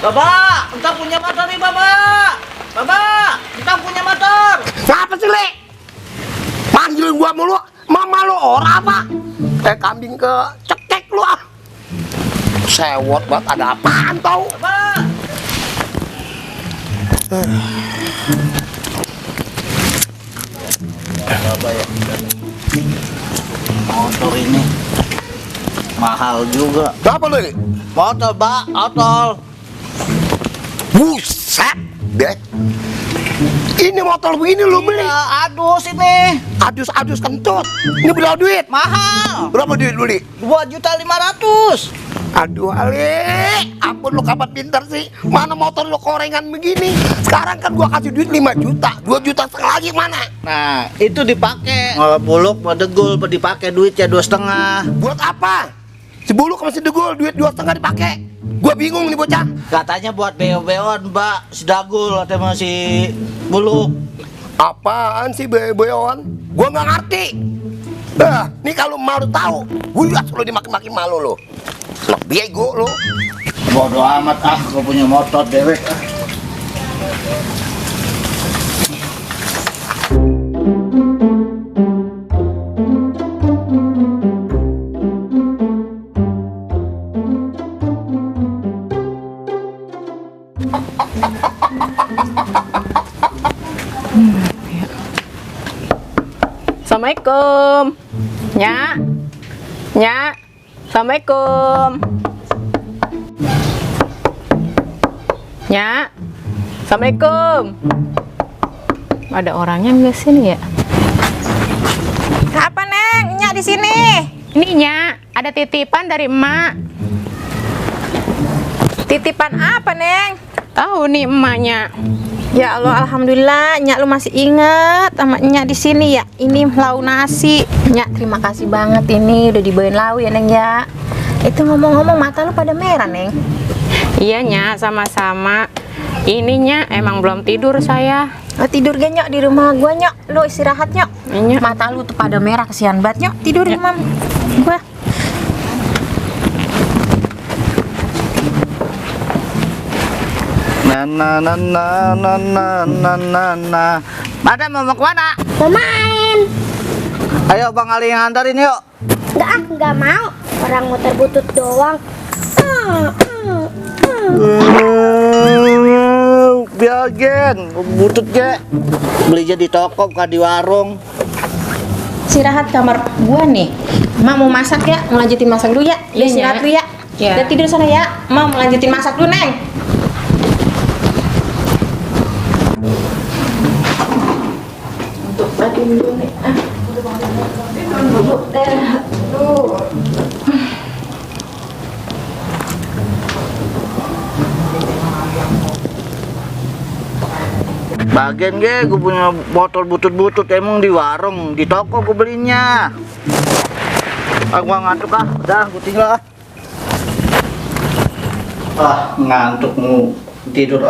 Bapak, entah punya motor nih, Bapak. Bapak, entah punya motor. Siapa sih, Le? Panggilin gua mulu. Mama lo orang apa? Kayak kambing ke cekek lu ah. Sewot banget, ada apaan tau? Bapak. Bapak ya. Motor ini mahal juga. Berapa lo ini? Motor, Pak, motor. Buset deh. Ini motor begini lu beli. Iya, adus ini. Adus kentut. Ini berapa duit? Mahal. Berapa duit beli? 2.500.000. Aduh Ali, ampun lu kapan pintar sih. Mana motor lu korengan begini. Sekarang kan gua kasih duit 5 juta. 2 juta setengah lagi mana? Nah, itu dipakai. Buluk, mau degul, dipakai duitnya 2,5. Buat apa? Si Buluk masih degul, duit 2,5 dipakai. Gua bingung nih bocah. Katanya buat beo-beon, Mbak. Si Dagul atau masih Buluk. Apaan sih beon? Gua nggak ngerti. Nih kalau malu tahu, gua lu dimaki-maki malu lo. Lah bego lo. Bodoh amat gua punya motor dewek. Assalamualaikum. Nyak. Nyak. Assalamualaikum. Nyak. Assalamualaikum. Ada orangnya nggak sini ya? Apa Neng? Nyak di sini. Ini Nyak, ada titipan dari emak. Titipan apa Neng? Tahu nih emaknya. Ya Allah, alhamdulillah Nyak lu masih ingat sama Nyak di sini ya. Ini lau nasi. Nyak terima kasih banget ini udah dibawain lau ya Neng ya. Itu ngomong-ngomong mata lu pada merah Neng. Iya Nyak, sama-sama. Ininya emang belum tidur saya. Tidur gak Nyok di rumah gua Nyok. Lu istirahat Nyok. Iya. Mata lu tuh pada merah kesian banget Nyok. Tidur di mam gua. Na. Madam mau kemana? Mau main. Ayo Bang Ali yang antarin yuk. Enggak mau. Orang motor butut doang. Biar gen, butut ge. Belinya di toko bukan di warung. Istirahat kamar gua nih. Mak mau masak ya, ngelanjutin masak dulu ya. Iya, Istirahat Nya. dulu ya. Iya. Udah tidur sana ya. Mau melanjutin masak dulu Neng. Untuk pagi dulu nih. Bagian ge, gue punya motor butut-butut emang di warung, di toko gue belinya. Gua ngantuk udah gue tinggal ngantuk mau tidur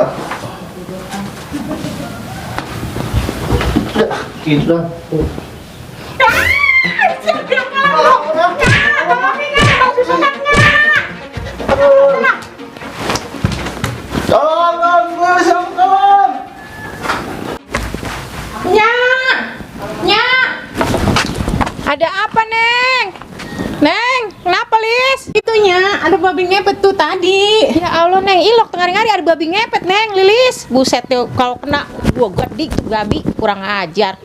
Udah, tidur Tolong. Nyak. Nyak. Ada apa Neng? Neng, kenapa Lis? Itunya, ada babi ngepet tuh tadi. Ya Allah Neng, ilok tengah hari ada babi ngepet Neng, Lilis. Buset tuh kalau kena gua gedik babi kurang ajar.